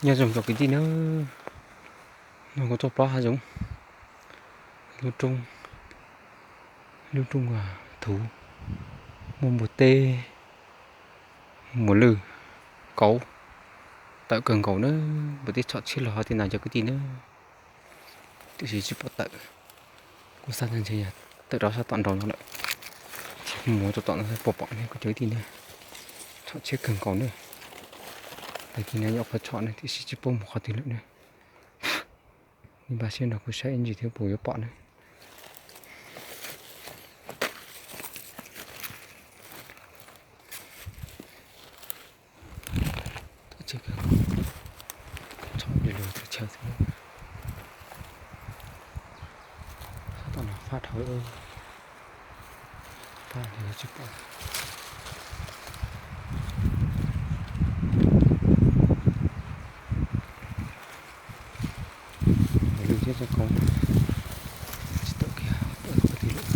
Nyob zoo cov kwv tij nawb, no kuv tuaj plob hav zoov, lub roob, lub roob thuv, muaj npua teb, muas lwj, kauv, tawm kawg nkaus nawb. Npua teb tshom tshiab los hov tiag no cov kwv tij nawb, tiam sis tsis pom tawm. Kuv xav tias ntshe yog tawm rau sab tom nraud no lawm, ces kuv mus tom tom no pom pom ne kuv cov kwv tij ne, tshom tshiab kawg nkaus ne. Tag kis no nyuam qhuav tshom ne tiam sis tsis paub mus qhov twg lawm ne. Nej npaj siab nrog kuv saib ib ntsis thiab puas yuav pom ne. Tshom li lug teb chaws xwb, sab tom no fab dhau, fab li tsis pom. Lwj thiab txoj kauv tsis tawm kiag, tawm qhov twg lawm.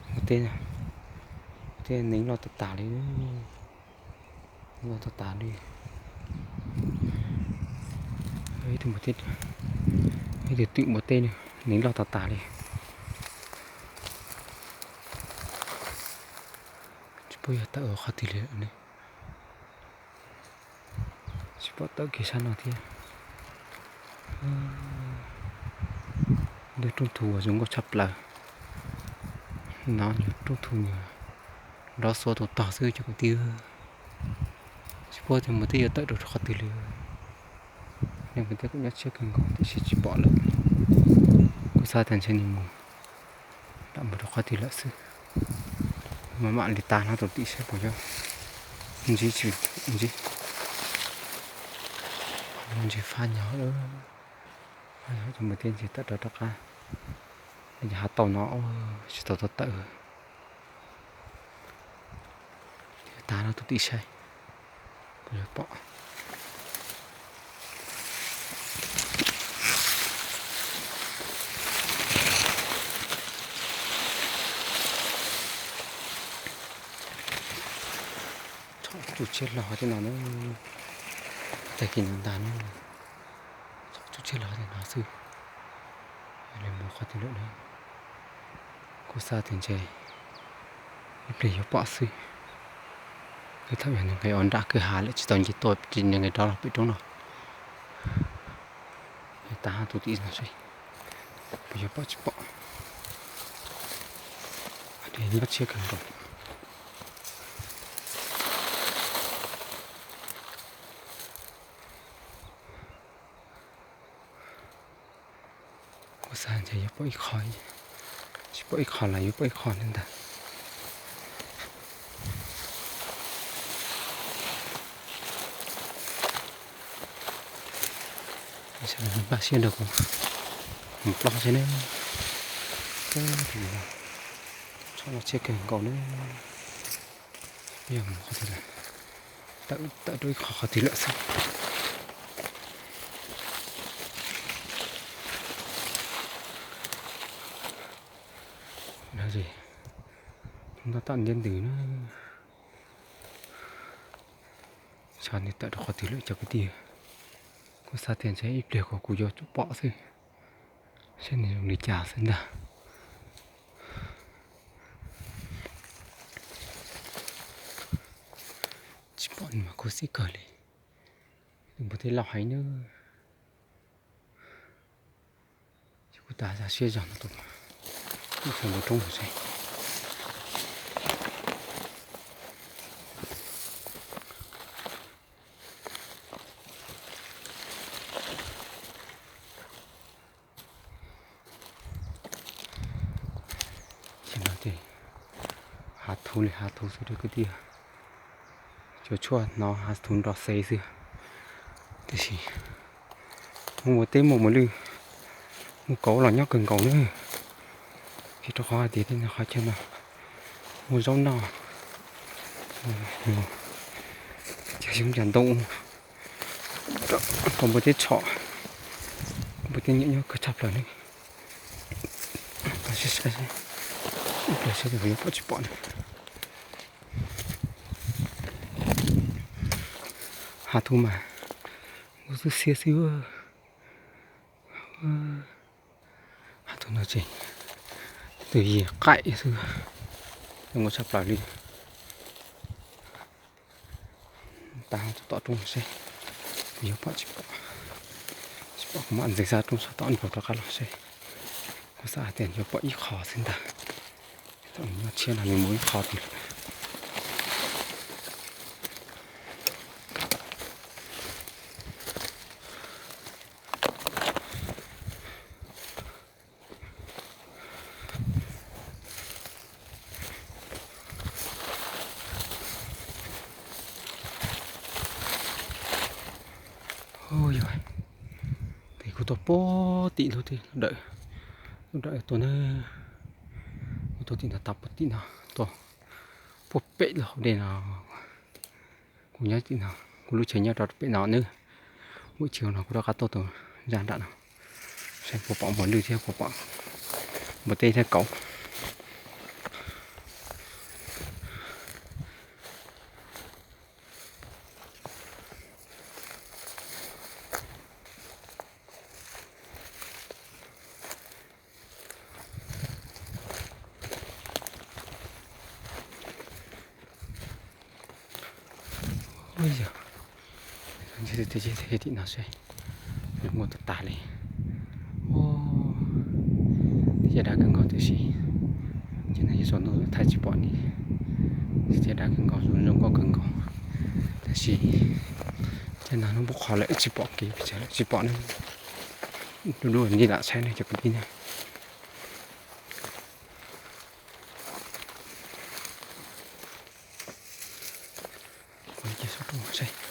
Npua teb, npua teb neev loj tas tas li, neev loj tas tas li. Ib tug npua teb, ib tug twm npua teb ne, neev loj tas tas li. Tsis paub yog tawm qhov twg li lawm ne. Tsis pom tawm kiag sab no thiab. Ntu rooj thu uas zoo nkauj tshaj plaws no, ntu rooj thu nyob nrov xuav tus tog xwb cov kwv tij. Tsis paub tias npua teb yuav tawm rau qhov twg li. Nej npua teb kuj nyob tshiab kawg nkaus tiam sis tsis pom lawm. Kuv xav tias ntshe nws mus, lam mus rau qhov twg lawm xwb. Mam mam li tav no tus tim saib puas ntsib tsis ntsib. Ntsib fab nyob, fab nyob cov npua teb ntshe tawm rov rov qab, ces hav tau no tsis tau tau tawm. Tav no tus tim saib puas yuav pom. Txhob tsuj tshiab hlo hov tej no na, tag kis no ntag na. Txhob tsuj tshiab hlo hov tej no xwb, yog li mus qhov twg lawm na. Kuv xav tias ntshe ib pliag yuav pom xwb. Twb thaum yog nws nqis ua nram kwj ha lawm tsis tau nce tuaj, nws nqis rov los pem roob no. Tav tus tim no seb puas yuav pom tsis pom. Nyob tshiab kawg nkaus. Kuv xav ntshe yuav pom ib qho, tsis pom ib qho los yuav pom ib qho ntag. Npaj siab nrog kuv mus plob seb ne. Txhob nyob tshiab kawg nkaus ne. Yog mus qhov twg lawm, tawm rau ib qho qhov twg lawm xwb. Tab tom ntiab ntws na. Xyov nws tawm rau qhov twg lawm cov kwv tij. Kuv xav tias ntshe ib pliag kom kuv yuav tsum pom xwb, seb nws zoo li cas xwb ntag. Tsis pom nws mas khuv xim kawg li. Tus npua teb laus heev na. Kuv tas siab zog no tus, ib tug npua roob mus saib. Ces no ces hav thuv li hav thuv xwb rau kwv tij. Cov tshuaj no hav thuv nrov xev xwb. Tiam sis muaj npua teb muaj muas lwj, muaj kauv los nyob kawg nkaus na. Vim rau qhov hais tias tej qhov chaw no muaj zaub noj, cov xyoob ntoo, rau npua teb tshom, npua teb nyiam nyob kawg tshaj plaws ne. Saib, ib pliag saib yuav pom tsis pom ne. Hav tus mas nkuj xwb xiab xwb. Hav tus no ces tus yig qaim xwb, zoo nkauj tshaj plaws li. Tag tso tom roob seb yuav pom tsis pom. Tsis pom kuv mam ntxiv xa roob sab tom nraud rov qab los seb. Kuv xav hais tias yuav pom ib qho xwb ntag. Thaum nws nyob tshiab no nws mus ib qho tiag lawm. Yog, tes kuv tuaj pog tim lub dawm, lub dawm tuaj na, kuv tuaj tim no tau pog tim no, tuaj pog pem lub hauv dej no. Kuv nyob tim no, kuv lub tsev nyob rau pem no nawb. Ua tsis no kuv rov qab tuaj tus zaj nram no, saib puas pom npua lwj thiab puas pom npua teb thiab kauv. Yog, ntshe tim no seb, zoo nkauj tag tag li. Ua, teb chaws dav kawg nkaus tiam sis, ces no yog saum ntuj thaij tsis pom ni. Teb chaws dav kawg nkaus, zoo nkauj kawg nkaus, tab sis ces no hnub pub qho lawm tsis pom kev, tsis pom ne. Dub dub ni lam saib ne cov kwv tij ne. Kuv cia saum roob seb.